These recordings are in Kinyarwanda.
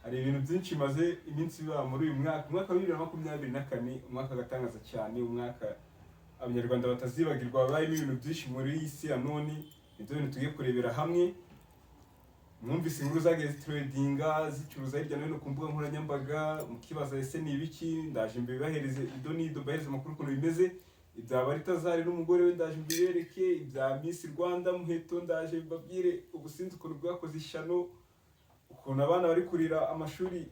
Hari ibintu byinshi bimaze iminsi biba muri uyu mwaka, umwaka wa 2024, umwaka w'agatangaza cyane, umwaka Abanyarwanda batazibagirwa. Habayemo ibintu byinshi muri iyi si ya none. Nibyo bintu tugiye kurebera hamwe. Mwumvise inkuru zagiye zitrendinga, zicuruza hirya no hino ku mbuga nkoranyambaga, mukibaza: "Ese ni ibiki?" Ndaje mbibahereze ido n'ido, mbahereze amakuru ukuntu bimeze. Ibya Baritazari n'umugore we ndaje mbibereke. Ibya Miss Rwanda Muheto ndaje mbabwire ubusinzi ukuntu bwakoze ishyano, ukuntu abana bari kurira amashuri.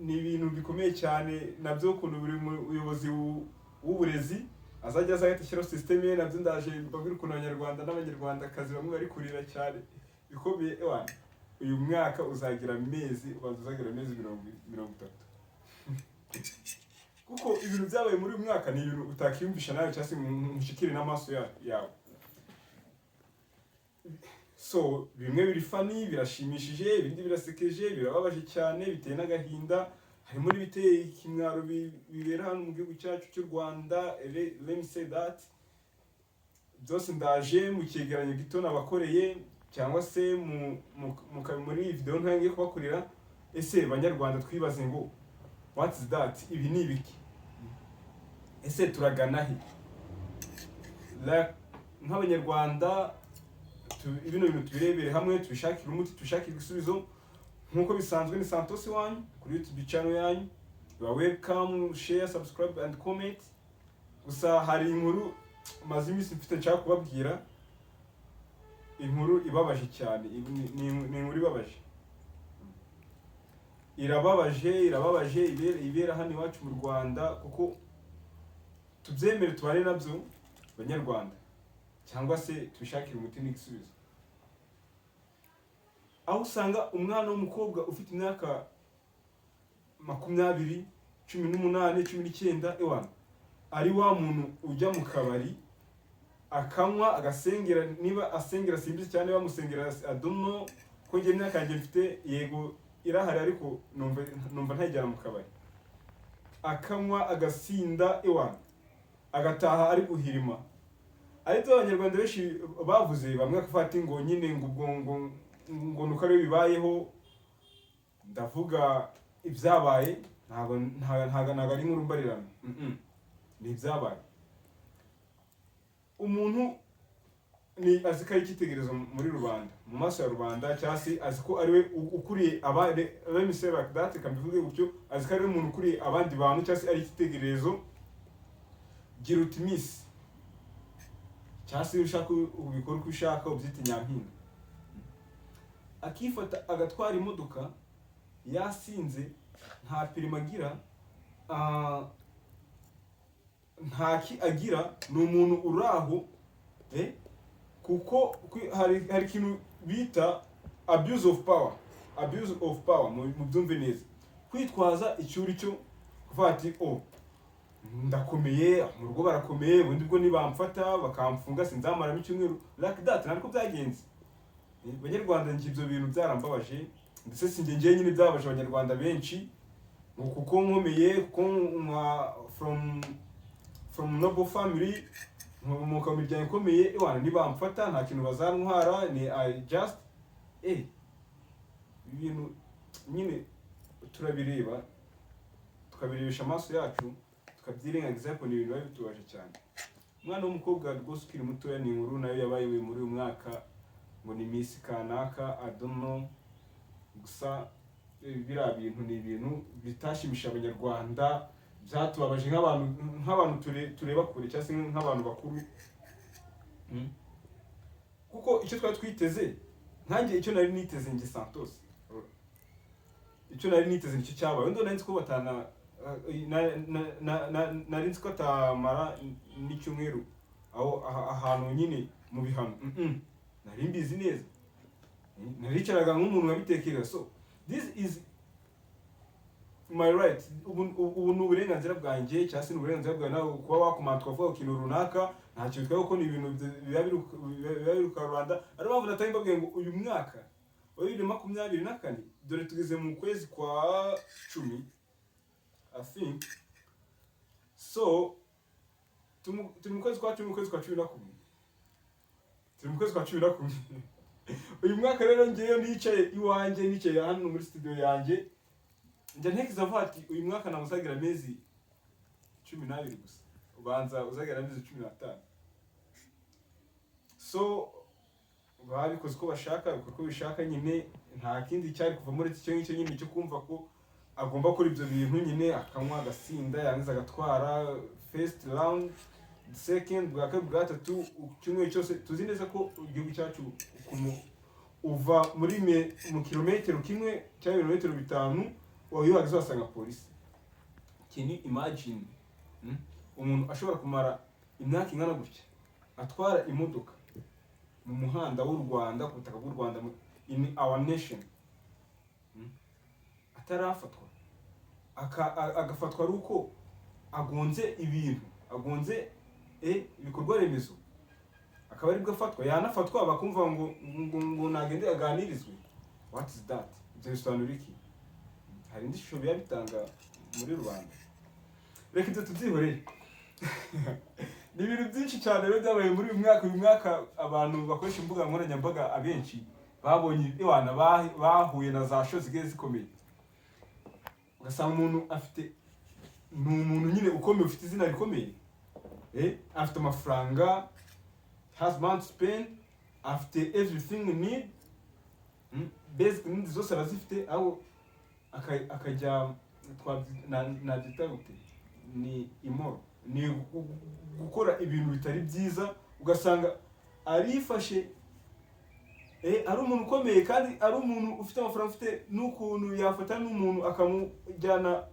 Ni ibintu bikomeye cyane nabyo, ukuntu buri muyobozi w'uburezi azajya aza ahita ashyiraho système ye. Nabyo ndaje mbabwire ukuntu Abanyarwanda n'Abanyarwandakazi bamwe bari kurira cyane bikomeye. Ewana, uyu mwaka uzagira amezi, ubanza uzagira amezi 30, kuko ibintu byabaye muri uyu mwaka ni ibintu utakiyumvisha nawe cyangwa se mushikire n'amaso yawe. So bimwe biri funny, birashimishije, ibindi birasekeje, birababaje cyane, biteye n'agahinda. Harimo n'ibiteye ikimwaro bibera hano mu gihugu cyacu cy'u Rwanda. Let me say that byose ndaje mu cyegeranyo gito nabakoreye, cyangwa se muri iyi video ntoya ngiye kubakorera. Ese Banyarwanda, twibaze ngo: "What is that?" Ibi ni ibiki? Ese turagana he? Like, nk'Abanyarwanda, bino bintu tubirebere hamwe, tubishakire umuti, tubishakire igisubizo. Nk'uko bisanzwe, ni Santos wanyu kuri YouTube channel yanyu. You are welcome, share, subscribe and comment. Gusa hari inkuru maze iminsi mfite nshaka kubabwira, inkuru ibabaje cyane. Ni inkuru ibabaje, irababaje, irababaje, ibera hano iwacu mu Rwanda. Kuko tubyemere tubane nabyo Banyarwanda, cyangwa se tubishakire umuti n'igisubizo, aho usanga umwana w'umukobwa ufite imyaka 20, 18, 19, ewana, ari wa muntu ujya mu kabari akanywa, agasengera. Niba asengera simbizi cyane, bamusengera, I don't know, ko njye imyaka yanjye mfite, yego irahari, ariko numva ntayijyana mu kabari. Akanywa, agasinda, ewana, agataha ari guhirima. Ariko Abanyarwanda benshi bavuze, bamwe bakafata ngo nyine ngo ubwo ngo nuko ariyo bibayeho. Ndavuga ibyabaye, ntabwo ari inkuru mbarirano. Ni ibyabaye. Umuntu ni azi ko ari icyitegererezo muri rubanda, mu maso ya rubanda, cyangwa se azi ko ari we ukuriye abandi. Let me say like that, reka mbivuge gutyo: azi ko ari we muntu ukuriye abandi bantu, cyangwa se ari icyitegererezo. Gira uti Miss, cyangwa se iyo ushaka ubikora uko ushaka, ubyite nyampinga, akifata agatwara imodoka yasinze, nta permis agira, nta ki agira, ni umuntu uri aho, kuko hari ikintu bita abuse of power. Abuse of power, mubyumve neza: kwitwaza icyo uri cyo, kuvuga ati: "Oh, ndakomeye, mu rugo barakomeye, ubundi bwo nibamfata bakamfunga sinzamaramo icyumweru." Like that, ntabwo byagenze. Banyarwanda, njye ibyo bintu byarambabaje, ndetse si njye njyenyine byababaje, Abanyarwanda benshi, ngo kuko nkomeye, kuko nka from noble family, nkomoka mu miryango ikomeye, ewana, nibamfata nta kintu bazantwara, ni I just ibintu nyine turabireba, tukabirebesha amaso yacu, tukabyirengagiza, ariko ni ibintu biba bitubaje cyane. Umwana w'umukobwa rwose ukiri mutoya, ni inkuru nayo yabaye muri uyu mwaka, ngo ni Miss kanaka, I don't know. Gusa biriya bintu ni ibintu bitashimisha Abanyarwanda, byatubabaje nk'abantu tureba kure, cyangwa se nk'abantu bakuru. Kuko icyo twari twiteze, nkanjye icyo nari niteze, njye Santos, icyo nari niteze nicyo cyabaye. Wenda nari nzi ko batana nari nzi ko atamara n'icyumweru aho ahantu nyine mu bihano. Nari mbizi neza, naricaraga nk'umuntu nkabitekereza. So this is my right. Ubu ni uburenganzira bwanjye, cyangwa se ni uburenganzira bwawe nawe kuba wacommenta, ukavuga ku kintu runaka. Nta kintu bitwaye, kuko ni ibintu biba biri ku karubanda. Ariyo mpamvu natari mbabwiye ngo uyu mwaka wa 2024, dore tugeze mu kwezi kwa 10, I think so. Turi mu kwezi kwa 10, mu kwezi kwa 11, turi mu kwezi kwa 11. Uyu mwaka rero ngewe nicaye iwanjye, nicaye hano muri studio yanjye, njya ntekereza avuga ati uyu mwaka ntabwo uzagira amezi 12 gusa, ubanza uzagira amezi 15. So babikoze uko bashaka, bikora uko bishaka nyine. Nta kindi cyari kuva muri icyo ngicyo nyine cyo kumva ko agomba gukora ibyo bintu nyine, akanywa, agasinda, yarangiza agatwara first round, second, bwa kabiri, bwa gatatu, icyumweru cyose. Tuzi neza ko igihugu cyacu ukuntu uva muri mu kilometero kimwe cyangwa ibirometero 5, iyo uhageze uhasanga polisi. Can you imagine, Umuntu ashobora kumara imyaka ingana gutya atwara imodoka mu muhanda w'u Rwanda, ku butaka bw'u Rwanda, in our nation, Atarafatwa, agafatwa ari uko agonze ibintu, agonze ibikorwa remezo, akaba aribwo afatwa. Yanafatwa bakumva ngo nagende aganirizwe. What is that? Ibyo bisobanura iki? Hari indi shusho biba bitanga muri rubanda. Reka ibyo tubyihorere. Ni ibintu byinshi cyane rero byabaye muri uyu mwaka. Uyu mwaka abantu bakoresha imbuga nkoranyambaga abenshi babonye iwana bahuye na za show zigiye zikomeye, ugasanga umuntu afite, ni umuntu nyine ukomeye, ufite izina rikomeye, afite amafaranga, has money to spend, afite everything you need, basic needs zose arazifite, aho akajya nabyita gute, ni immoral, ni gukora ibintu bitari byiza. Ugasanga arifashe, ari umuntu ukomeye kandi ari umuntu ufite amafaranga, ufite n'ukuntu yafata n'umuntu akamujyana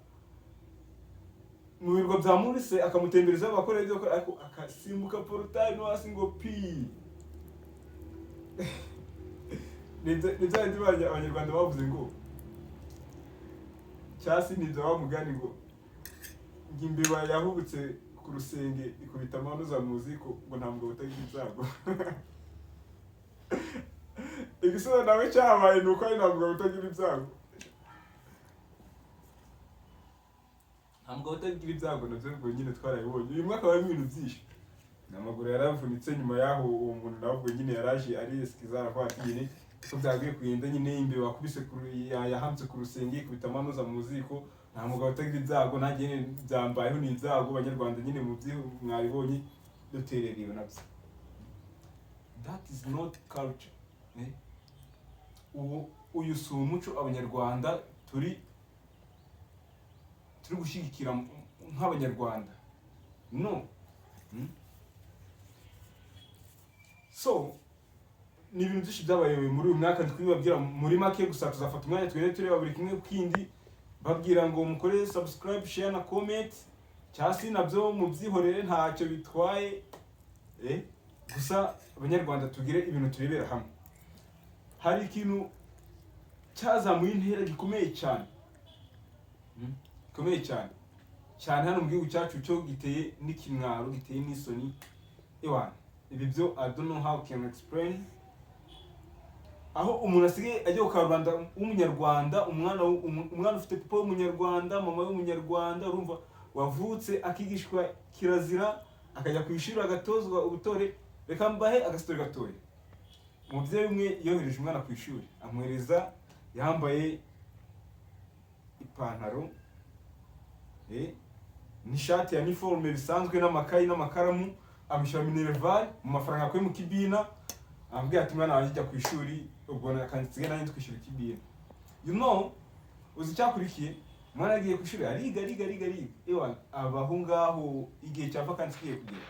mu birwa bya Maurice, akamutembereza bakora ibyo bakora, ariko akasimbuka portail no hasi ngo pi. Ni bya bindi Abanyarwanda bavuze ngo cyasi, ni ibyo wa mugani ngo imbeba yahubutse ku rusenge ikubita amanuza mu ziko, ngo nta mugabo utagira ibyago. Igisubizo nawe cyabaye ni uko ari nta mugabo utagira ibyago, nta mugabo utagira ibyago. Nabyo ubwo nyine twarabibonye. Uyu mwaka wabayemo ibintu byinshi. Amaguru yaravunitse. Nyuma y'aho uwo muntu nawe ubwo nyine yaraje ari esikiza, aravuga ati nyine uko byagakwiye kugenda nyine, imbeba wakubise yahamutse ku rusenge ikubita amanuza mu ziko, nta mugabo utagira ibyago, nanjye nyine byambayeho, ni ibyago. Banyarwanda nyine mu byo mwabibonye, duterera iyo nabyo. That is not culture, eh? Ubu uyu si umuco Abanyarwanda turi gushyigikira nk'Abanyarwanda, no. So ni ibintu byinshi byabaye muri uyu mwaka, ndi kubibabwira muri make gusa. Tuzafata umwanya tugende tureba buri kimwe kindi, babwira ngo mukore subscribe, share na comment, cyangwa se nabyo mubyihorere, ntacyo bitwaye, gusa Abanyarwanda tugire ibintu turebera hamwe. Hari ikintu cyazamuye intera gikomeye cyane, gikomeye cyane cyane hano mu gihugu cyacu, cyo giteye n'ikimwaro, giteye n'isoni. Ewana, ibi byo I don't know how can explain, aho umuntu asigaye ajya ku karubanda w'Umunyarwanda, umwana ufite papa w'Umunyarwanda, mama w'Umunyarwanda, urumva, wavutse akigishwa kirazira, akajya ku ishuri agatozwa ubutore. Reka mbahe agasitori gatoya. Umubyeyi umwe yohereje umwana ku ishuri, amwohereza yambaye ipantaro n'ishati ya uniforme bisanzwe, n'amakayi n'amakaramu, amushyira minerval mu mafaranga akuye mu kibina, amubwira ati umwana wanjye jya ku ishuri, ubwo nsigaye nanjye twishyura ikibina. Uzi icyakurikiye? Umwana yagiye ku ishuri, ariga, ariga, ariga, ariga, ewa abaho ngaho. Igihe cya vakansi kigiye kugera,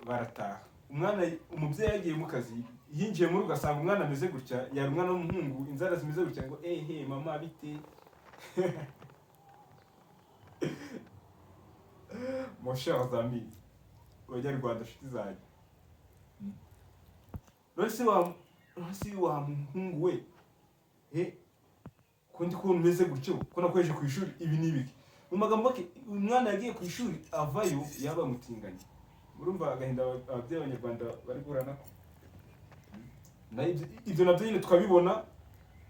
barataha. Umwana, umubyeyi yagiye mu kazi, yinjiye muri ugasanga umwana ameze gutya, yari umwana w'umuhungu, inzara zimeze gutya, ngo ehe mama bite, mon chers amis Banyarwanda, nshuti zanjye. None se wa muhungu we, ko ndi kubona umeze gutyo, ko nakoheje ku ishuri, ibi ni ibiki? Mu magambo make, umwana yagiye ku ishuri avayo yaba mutinganye. Murumva agahinda ababyeyi b'Abanyarwanda bari guhura nako. Na ibyo nabyo nyine tukabibona,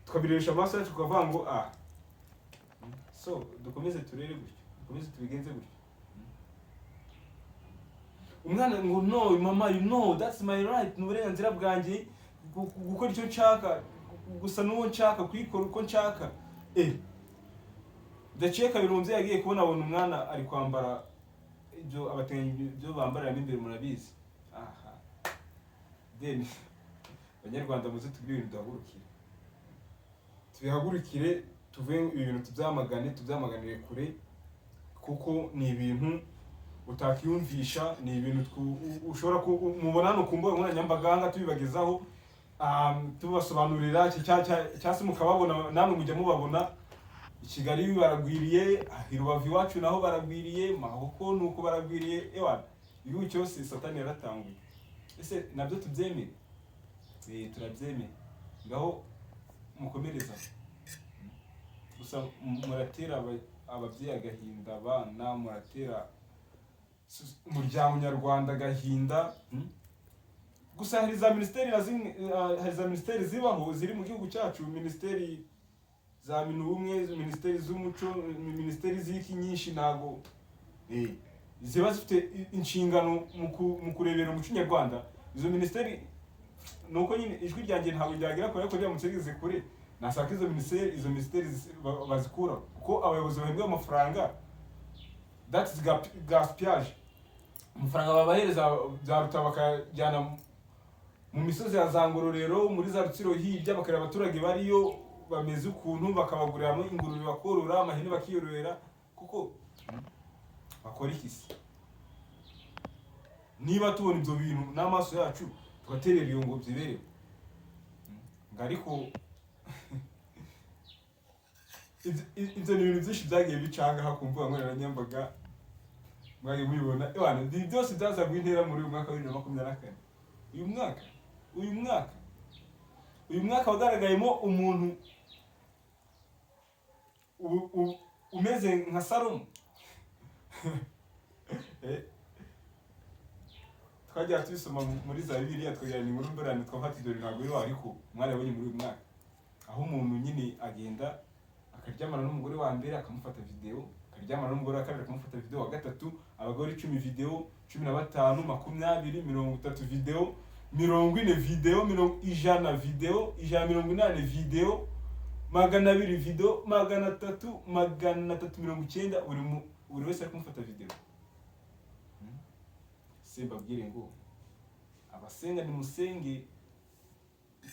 tukabirebesha amaso yacu, tukavuga ngo ah, so dukomeze turere gutyo, dukomeze tubigenze gutyo. Umwana ngo: "No mama, you know that's my right, ni uburenganzira bwanjye gukora icyo nshaka, gusa n'uwo nshaka, kuyikora uko nshaka." Bidaciye kabiri, umubyeyi agiye kubona, abona umwana ari kwambara ibyo abatinganyi ibyo bambariramo imbere, murabizi. Aha then, Banyarwanda, muze tugire ibintu duhagurukire, tubihagurukire, tuve ibi bintu tubyamagane, tubyamaganire kure, kuko ni ibintu utakiyumvisha, ni ibintu ushobora mubona hano ku mbuga nkoranyambaga aha tubibagezaho, tubasobanurira cyangwa se mukababona namwe, mujya mubabona i Kigali baragwiriye, i Rubavu iwacu naho baragwiriye, Mahoko nuko baragwiriye. Ewana, igihugu cyose Satani yaratanguye. Ese nabyo tubyemere? Turabyemeye, ngaho mukomereza. Gusa muratera ababyeyi agahinda, abana, muratera umuryango nyarwanda agahinda. Gusa hari za minisiteri na zimwe, hari za minisiteri zibaho ziri mu gihugu cyacu, minisiteri za Minubumwe, minisiteri z'umuco, minisiteri z'iki nyinshi, ntago ziba zifite inshingano mu kurebera umuco nyarwanda. Izo minisiteri ni uko nyine ijwi ryanjye ntabwo ryagera kure, ariko riramutse rigeze kure nasanga izo minisiteri bazikura, kuko abayobozi bahembwa amafaranga, that is gaspillage. Amafaranga babahereza byaruta bakayajyana mu misozi ya za Ngororero, muri za Rutsiro hirya, bakareba abaturage bariyo bameze ukuntu, bakabaguriramo ingurube bakorora, amahene bakiyororera. Kuko bakora iki se niba tubona ibyo bintu n'amaso yacu, tugaterera iyo ngo byiberewe ngo? Ariko ibyo ni ibintu byinshi byagiye bicanga ku mbuga nkoranyambaga, mwagiye mubibona. Ewana, ibi byose byazaguye intera muri uyu mwaka wa 2024. Uyu mwaka wagaragayemo umuntu umeze nka Salomo. Twajyaga tubisoma muri za Bibiliya, tukagira ni inkuru mborane, twafata dore ntabwo bibaho, ariko mwarabonye muri uyu mwaka aho umuntu nyine agenda akaryamana n'umugore wa mbere akamufata video, akaryamana n'umugore wa kabiri akamufata video, wa gatatu, abagore 10 video, 15, 20, 30 video, 40 video, 100 video, 180 video, 200 video, 300, 390, buri wese ari kumufata video. Se mbabwire ngo abasenga nimusenge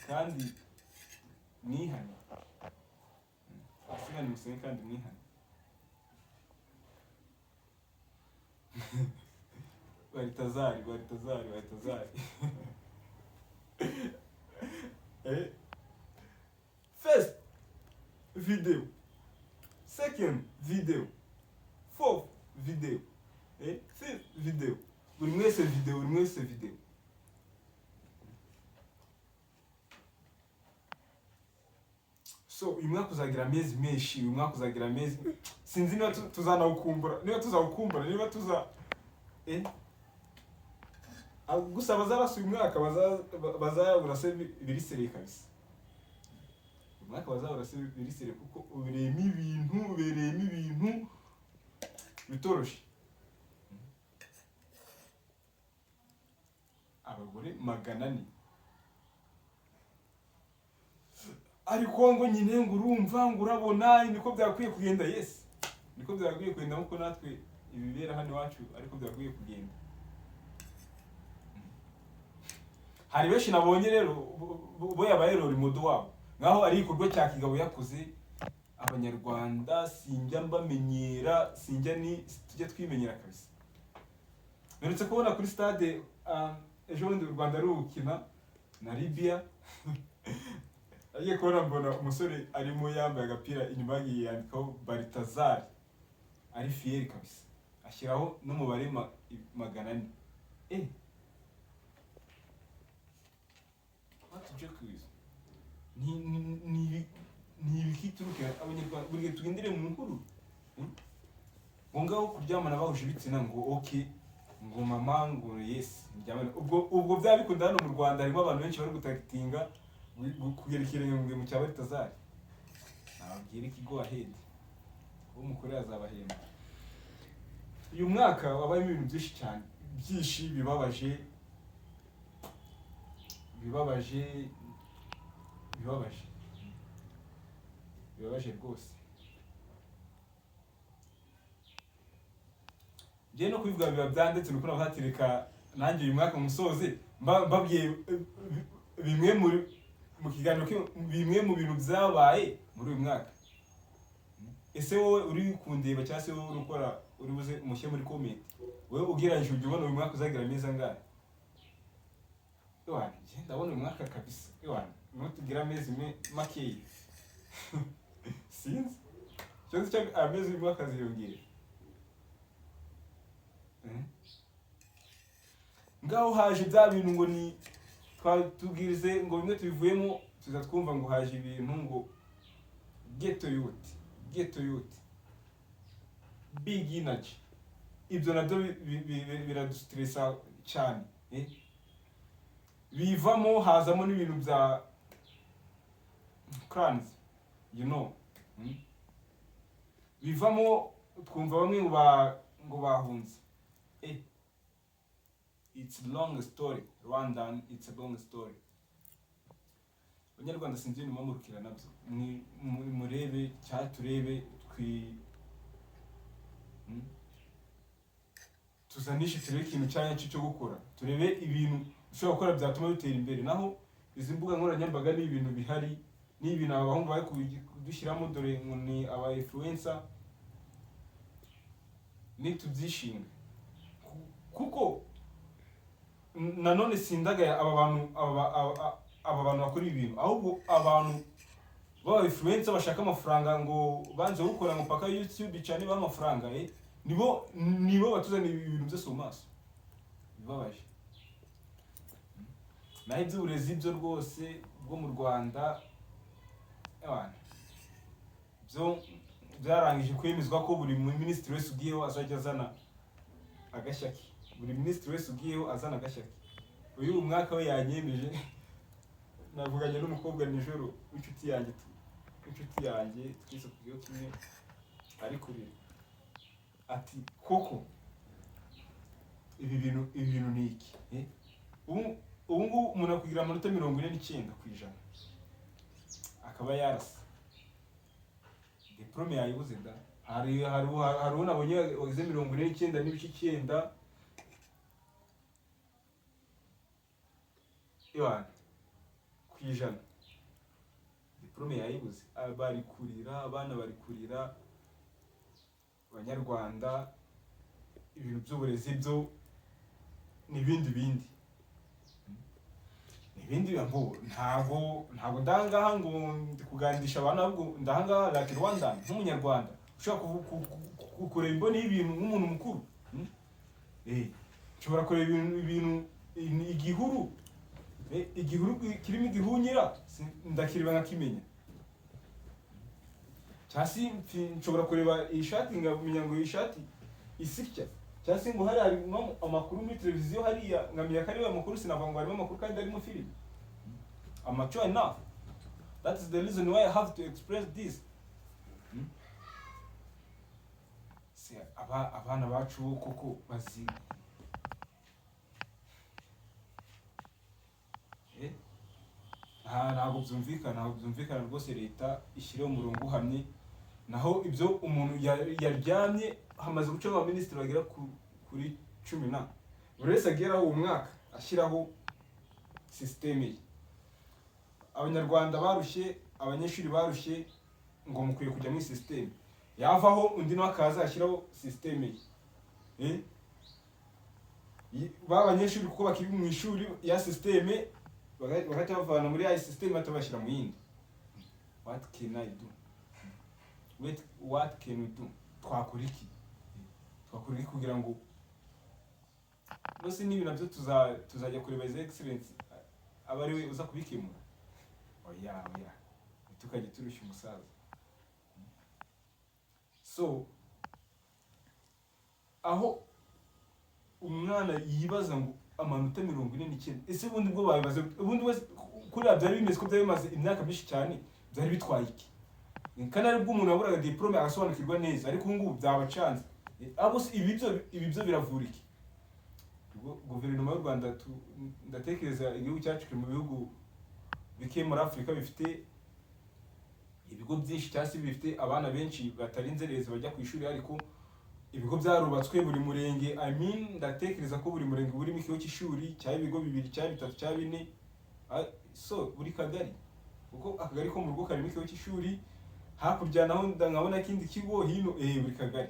kandi mwihane. Abasenga nimusenge kandi mwihane. Baritazari, baritazari, baritazari. First video, second video, fourth video, fifth video, buri mwese video, buri mwese video. So uyu mwaka uzagira amezi menshi, uyu mwaka uzagira amezi, sinzi niba tuzanawukumbura, niba tuzawukumbura, niba tuza gusa abazarasa uyu mwaka bazabura se biriseriye kabisa. Uyu mwaka bazabura se biriseriye, kuko ubereyemo ibintu, ubereyemo ibintu bitoroshe. Abagore 400, ariko ngo nyine ngo urumva ngo urabona niko byakwiye kugenda. Yes, niko byakwiye kugenda, nkuko natwe ibibera hano iwacu ariko byakwiye kugenda. Hari benshi nabonye rero bo yabaye role model wabo, nkaho ari igikorwa cya kigabo yakoze. Abanyarwanda sinjya mbamenyera, sinjya ni tujya twimenyera kabisa. Mperutse kubona kuri stade, ejo bundi u Rwanda rukina na Libya, agiye kubona mbona umusore arimo yambaye agapira, inyuma yagiye yandikaho Baritazari, ari fier kabisa, ashyiraho n'umubare 400. What joke is ni ibikituruka Abanyarwanda buri gihe tugendere mu nkuru. Ngo ngaho kuryamana bahuje ibitsina, ngo okay, ngo mama, ngo yes ndyamana. Ubwo byaba bikunda hano mu Rwanda, harimo abantu benshi bari gutakitinga kugera ikirenge mu cya Baritazari. Nababwira iki? Go ahead, uwo mukorera azabahemba. Uyu mwaka wabayemo ibintu byinshi cyane. Byinshi bibabaje, bibabaje, bibabaje, bibabaje rwose. Njyewe no kubivuga biba byanditse, nuko nabahatirika nanjye uyu mwaka musoze mbabwiye bimwe muri mu kiganiro, bimwe mu bintu byabaye muri uyu mwaka. Ese wowe uri kundeba cyangwa se wowe uri gukora, uri buze umushyire muri comment, wowe ugereranyije ujya ubona uyu mwaka uzagira amezi angahe? Ewana, njye ndabona uyu mwaka kabisa, ewana, nutugira amezi makeya, sinzi ikibazo cyo amezi uyu mwaka aziyongera. Ngaho haje bya bintu ngo ni twatubwirize ngo bimwe tubivuyemo, tuza twumva ngo haje ibintu ngo ghetto youth, ghetto youth, big energy. Ibyo nabyo biradustressa cyane. Bivamo hazamo n'ibintu bya clans. Bivamo twumva bamwe ngo bahunze. It's a long story, Rwandan, it's a long story. Abanyarwanda, sinzi ibintu mumurukira nabyo. Murebe cyangwa turebe twi tuzanishe, turebe ikintu cya nyacyo cyo gukora, turebe ibintu dushobora gukora byatuma dutera imbere. Naho izi mbuga nkoranyambaga ni ibintu bihari, ni ibintu aba bahungu bari kudushyiramo, dore ngo ni aba influencer, nitubyishinga. Kuko nanone sindagaya aba bantu, aba bantu bakora ibi bintu, ahubwo abantu baba influencer bashaka amafaranga ngo banze gukora ngo paka YouTube cyane baha amafaranga, nibo batuzanira ibi bintu byose mu maso bibabaje. Naho iby'uburezi byo rwose bwo mu Rwanda, ebana, byo byarangije kwemezwa ko buri minisitiri wese ugiyeho azajya azana agashyaki, buri minisitiri wese ugiyeho azana agashyaki. Uyu mwaka we yanyemeje. Navuganye n'umukobwa nijoro w'inshuti yanjye, w'inshuti yanjye twese ku kigo kimwe, ari kurira ati: "Koko ibi bintu ni iki?" Eh? Ubu ngubu umuntu akugira amanota 49% akaba yarasa diplôme yayibuze da. Hari uwo nabonye wagize 49.9, ewana, diplôme yayibuze. Ah, bari kurira, abana bari kurira. Abanyarwanda, ibintu by'uburezi byo n'ibindi bindi n'ibindi ngo ntabwo ndangaha ngo ndi kuganisha abantu, ahubwo ndahangaha like Rwandan, nk'umunyarwanda ushobora kureba imboni y'ibintu nk'umuntu mukuru. Nshobora kureba ibintu igihuru, igihuru kirimo igihunyira, ndakireba nkakimenya, cyangwa se nshobora kureba iyi shati nkamenya ngo iyi shati isitya, cyangwa se ngo hariya harimo amakuru muri televiziyo hariya nkamenya ko ariyo amakuru. Sinavuga ngo harimo amakuru kandi harimo filime. I'm mature enough. That is the reason why I have to express this. Se abana bacu bo koko bazi, eh? Ntabwo byumvikana, ntabwo byumvikana rwose. Leta ishyireho umurongo uhamye. Naho ibyo umuntu yaryamye, hamaze guca abaminisitiri bagera kuri 10 na buri wese ageraho uwo mwaka ashyiraho système ye. Abanyarwanda barushye, abanyeshuri barushye ngo mukwiye kujya muri système. Yavaho undi nawe akaza ashyiraho système ye. Eh? Ba banyeshuri kuko bakiri mu ishuri ya système, bagahita bavana muri ya système batabashyira mu yindi. What can I do? Wait, what can we do? Twakora iki? Twakora iki kugira ngo bose n'ibi nabyo tuzajya kureba His Excellence aba ari we uza kubikemura? Oya, oya, ntitukajye turushya umusaza. So aho umwana yibaza ngo amanota 49, ese ubundi bwo babibaze ubundi wese kuriya byari bimeze, ko byari bimaze imyaka myinshi cyane, byari bitwaye iki? Kandi aribwo umuntu yaburaga diplôme agasobanukirwa neza, ariko ubu ngubu byabacanze. Abo se ibi byo biravura iki? Guverinoma y'u Rwanda, ndatekereza igihugu cyacu kiri mu bihugu bike muri Afurika bifite ibigo byinshi, cyangwa se bifite abana benshi batari inzererezi bajya ku ishuri. Ariko ibigo byarubatswe buri murenge. I mean, ndatekereza ko buri murenge burimo ikigo cy'ishuri, cyangwa ibigo bibiri, cyangwa bitatu, cyangwa bine. So buri kagari, kuko akagari ko mu rugo karimo ikigo cy'ishuri, hakurya naho nkabona ikindi kigo hino. Buri kagari,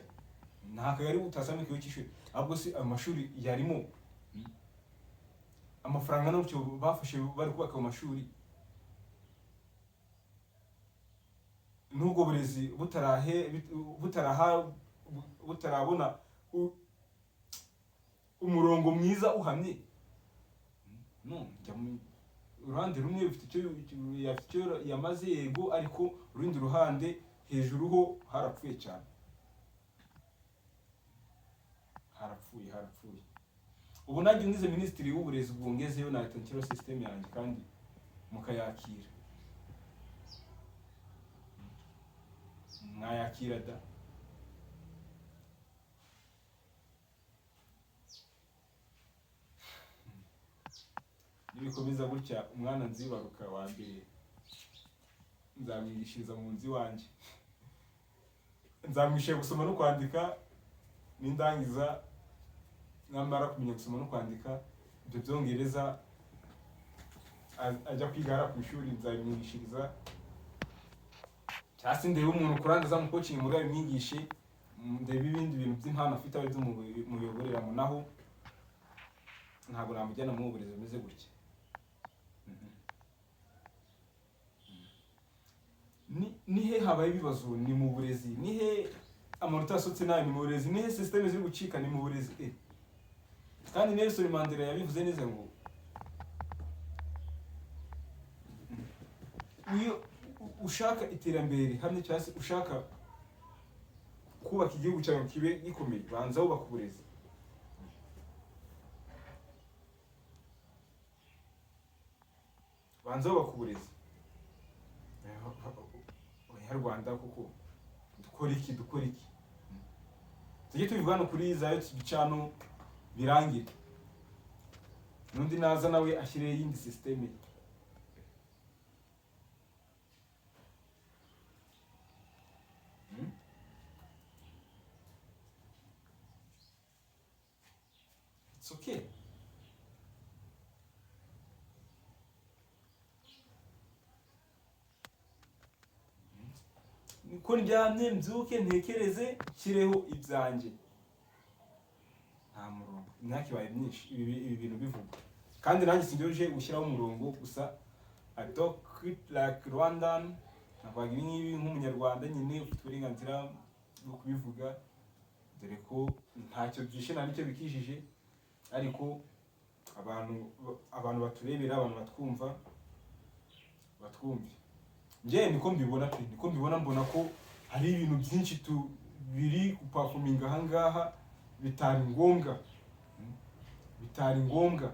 nta kagari utasanga ikigo cy'ishuri. Ahubwo se ayo mashuri yarimo amafaranga n'uburyo bafashe bari kubaka ayo mashuri, n'ubwo burezi butaraha butarabona umurongo mwiza uhamye? No njya mu uruhande rumwe rufite icyo yafite, icyo yamaze, yego, ariko urundi ruhande hejuru ho harapfuye cyane, harapfuye, harapfuye. Ubu nanjye ngize minisitiri w'uburezi, ubwo ngezeyo nahita nshyiraho system yanjye kandi mukayakira, mwayakira da. Nibikomeza gutya, umwana nzibaruka wa mbere nzamwigishiriza mu nzu iwanjye, nzamwigisha gusoma no kwandika. Nindangiza, namara kumenya gusoma no kwandika, ibyo byongereza ajya kwiga hariya ku ishuri nzabimwigishiriza, cyangwa se ndebe umuntu kurandi azamucoachinga muri abimwigishe, ndebe ibindi bintu by'impano afite abe muyoboreramo. Naho ntabwo namujyana mu burezi bumeze gutya. Ni he habaye ibibazo? Ni mu burezi. Ni he amanota yasohotse nabi? Ni mu burezi. Ni he système ziri gucika? Ni mu burezi. Kandi Nelson Mandela yabivuze neza ngo iyo ushaka iterambere rihamye, cyangwa se ushaka kubaka igihugu cyawe kibe gikomeye, banza wubaka uburezi. Banza wubaka uburezi. Abanyarwanda kuko dukora iki? Dukora iki? Tujye tubivuga hano kuri za YouTube channel birangire, n'undi naza nawe ashyireho iyindi system ye. It's okay. Niko ndyamye, mbyuke ntekereze nshyireho ibyanjye. Nta murongo. Imyaka ibaye myinshi ibi bintu bivugwa, kandi nanjye sinjye gushyiraho umurongo gusa. I talk it like Rwandan, navuga ibi ngibi nk'umunyarwanda nyine ufite uburenganzira bwo kubivuga, dore ko ntacyo byishe nta n'icyo bikijije. Ariko abantu baturebera, abantu batwumva, batwumve. Njye niko mbibona pe, niko mbibona. Mbona ko hari ibintu byinshi tu biri guperforminga ahangaha bitari ngombwa. Bitari ngombwa.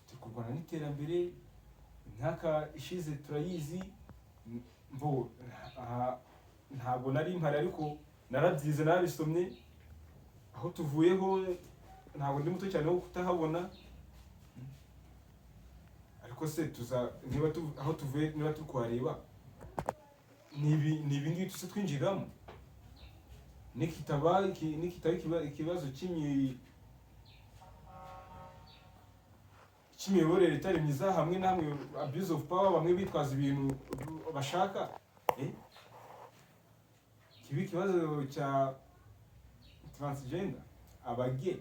Turi kurwana n'iterambere, imyaka ishize turayizi. Mbo aha, ntabwo nari mpari ariko narabyize, narabisomye. Aho tuvuyeho ntabwo ndi muto cyane wo kutahabona. Ariko se tuza niba aho tuvuye, niba turi kuhareba, ni ibi ngibi tuze twinjiramo, nikitaba ikibazo cy'imiyoborere itari myiza hamwe na hamwe, abuse of power, bamwe bitwaza ibintu bashaka, kiba ikibazo cya transgender, abagay.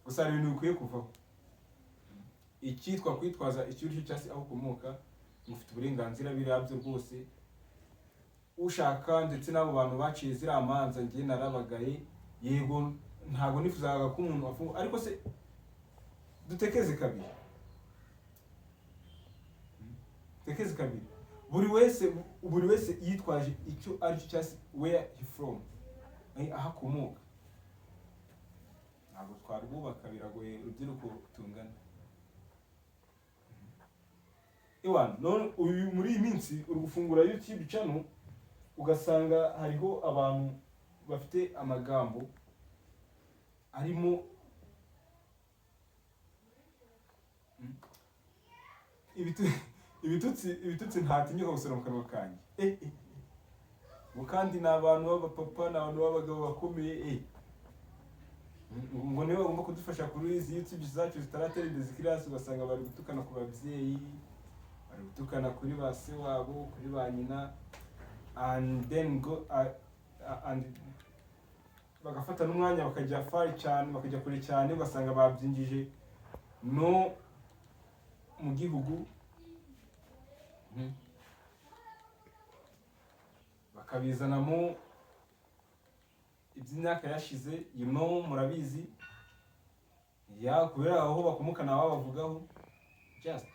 Gusa hari ibintu bikwiye kuvaho, icyitwa kwitwaza icyo uri cyo cyangwa se aho ukomoka, mufite uburenganzira, biriya byo rwose ushaka. Ndetse n'abo bantu baciye ziriya manza, njye narabagaye. Yego, ntabwo nifuzaga ko umuntu afungwa, ariko se dutekeze kabiri, dutekeze kabiri. Buri wese yitwaje icyo ari cyo cyangwa se where he from, aho akomoka, ntabwo twarwubaka, biragoye. Urubyiruko tungana, ewana, none uyu muri iyi minsi uri gufungura YouTube channel. Ugasanga hariho abantu bafite amagambo arimo ibitutsi ntatinyuka gusura mu kanwa kanjye. Ngo kandi ni abantu b'abapapa, ni abantu b'abagabo bakomeye, ngo nibo bagomba kudufasha kuri izi YouTube zacu zitaratera imbere zikiri hasi. Ugasanga bari gutukana ku babyeyi, bari gutukana kuri ba se wabo, kuri ba nyina, and then go and bagafata n'umwanya bakajya far cyane, bakajya kure cyane, ugasanga babyinjije no mu gihugu, bakabizanamo iby'imyaka yashize, murabizi ya kubera aho bakomoka nabo bavugaho. Just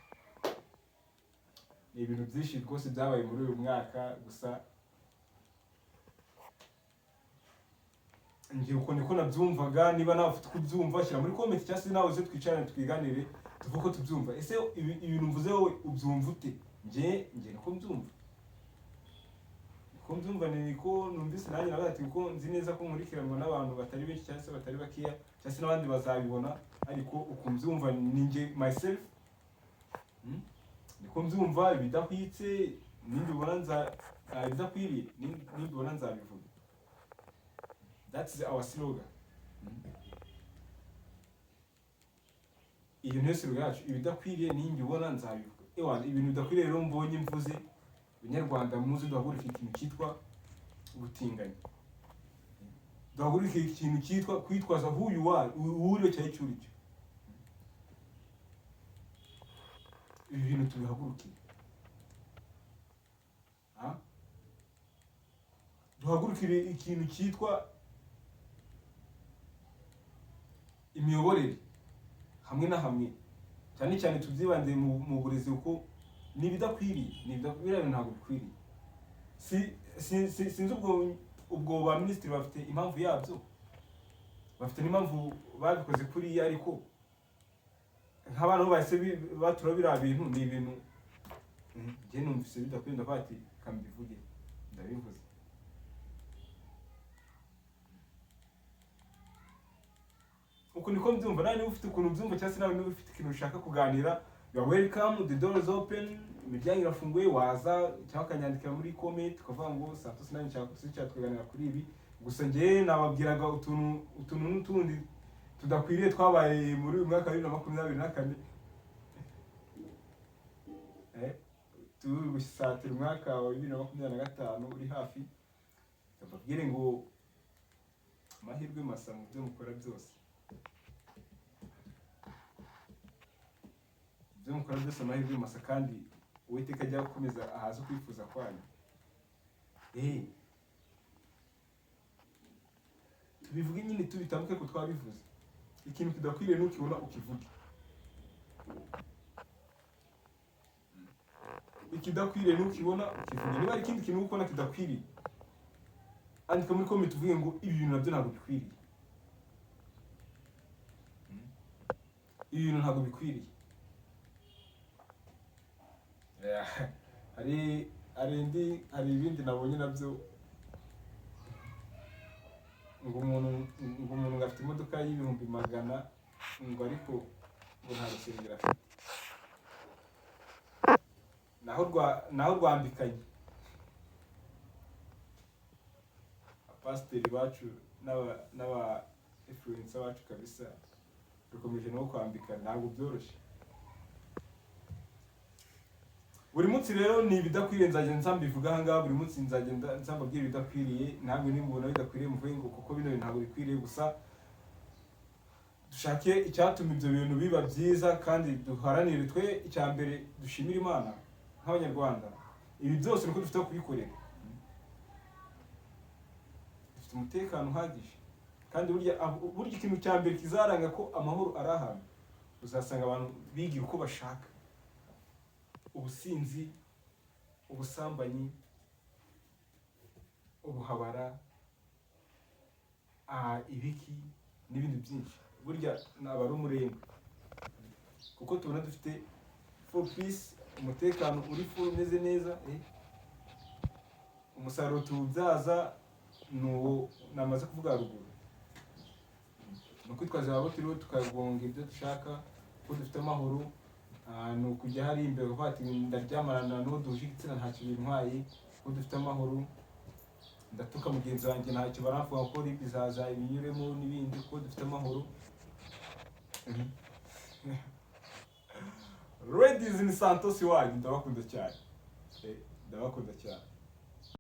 ni ibintu byinshi rwose byabaye muri uyu mwaka. Gusa njye uko niko nabyumvaga. Niba nawe ufite uko ubyumva, shyira muri comment, cyangwa se nawe uze twicarane twiganire, tuvuge uko tubyumva. Ese ibintu mvuze wowe ubyumva ute? Njye niko mbyumva, niko mbyumva, niko numvise nanjye. Nawe ati kuko nzi neza ko nkurikiranwa n'abantu batari benshi cyangwa se batari bakeya, cyangwa se n'abandi bazabibona, ariko uko mbyumva ni njye myself. Niko mbyumva. Ibidahwitse nimbibona nza ibidakwiriye nimbibona nzabivuga. That's our slogan. Iyo niyo slogan yacu: ibidakwiriye nimbibona nzabivuga. Ewa, ibintu bidakwiriye rero mbonye mvuze. Banyarwanda, muze duhagurike ikintu cyitwa ubutinganyi, duhagurike ikintu cyitwa kwitwaza who you are, uwo uriwe cyari icyo uri cyo. Ibi bintu tubihagurukire. Ha? Duhagurukire ikintu cyitwa imiyoborere hamwe na hamwe, cyane cyane tubyibande mu burezi, kuko ni ibidakwiriye, ni ibidakwiriye, ntabwo bikwiriye. Sinzi ubwo ba minisitiri bafite impamvu yabyo, bafite n'impamvu babikoze kuriya, ariko nk'abantu bahise batura biriya bintu, ni ibintu njye numvise bidakwiriye. Ndavuga ati kambivuge, ndabivuze. Uku niko mbyumva. Nawe niba ufite ukuntu ubyumva, cyangwa se nawe niba ufite ikintu ushaka kuganira, you are welcome, the door is open, imiryango irafunguye. Waza cyangwa ukanyandikira muri comment ukavuga ngo Santos, nanjye nshaka kuzicara tukaganira kuri ibi. Gusa njye nababwiraga utuntu n'utundi tudakwiriye twabaye muri uyu mwaka wa 2024, turi gusatira umwaka wa 2025 uri hafi. Mbabwire ngo amahirwe masa mu byo mukora byose, ibyo mukora byose amahirwe masa, kandi Uwiteka ajya akomeza ahaze ukwifuza kwanyu. Tubivuge nyine, tubitambuke ko twabivuze. Ikintu kidakwiriye nukibona ukivuge, ikidakwiriye nukibona ukivuge. Niba hari ikindi kintu ukubona kidakwiriye, andika muri comment uvuge ngo ibi bintu nabyo ntabwo bikwiriye, ibi bintu ntabwo bikwiriye. Hari ibindi nabonye nabyo, ngo umuntu ngo afite imodoka y'ibihumbi 100, ngo ariko ngo nta rusengero afite, naho rwambikanye. Abapasiteri bacu n'aba influencer bacu kabisa dukomeje no kwambikana, ntabwo byoroshye. Buri munsi rero ni ibidakwiriye, nzagenda nza mbivuga aha ngaha buri munsi, nzagenda nza mbabwira ibidakwiriye. Ntabwo nimubona bidakwiriye muvuge ngo kuko bino bintu ntabwo bikwiriye. Gusa dushake icyatuma ibyo bintu biba byiza, kandi duharanire twe icya mbere dushimire Imana nk'Abanyarwanda. Ibi byose niko dufite kubikorera, dufite umutekano uhagije. Kandi burya ikintu cya mbere kizaranga ko amahoro ari ahantu, uzasanga abantu bigira uko bashaka: ubusinzi, ubusambanyi, ubuhabara, ibiki n'ibindi byinshi. Burya naba ari umurengwe, kuko tubona dufite full peace, umutekano uri full, umeze neza. Umusaruro tuwubyaza ni uwo namaze kuvuga haruguru, ni ukwitwaza abo turiho, tukagonga ibyo dushaka ko dufite amahoro. Ni ukujya hari imbere ukavuga ati: "Ndaryamana n'uwo duhuje igitsina, ntacyo bintwaye ko dufite amahoro. Ndatuka mugenzi wanjye, ntacyo baramvuga ko RIB izaza ibinyuremo n'ibindi, ko dufite amahoro." Ladies, ni Santos wanyu, ndabakunda cyane. Ndabakunda cyane.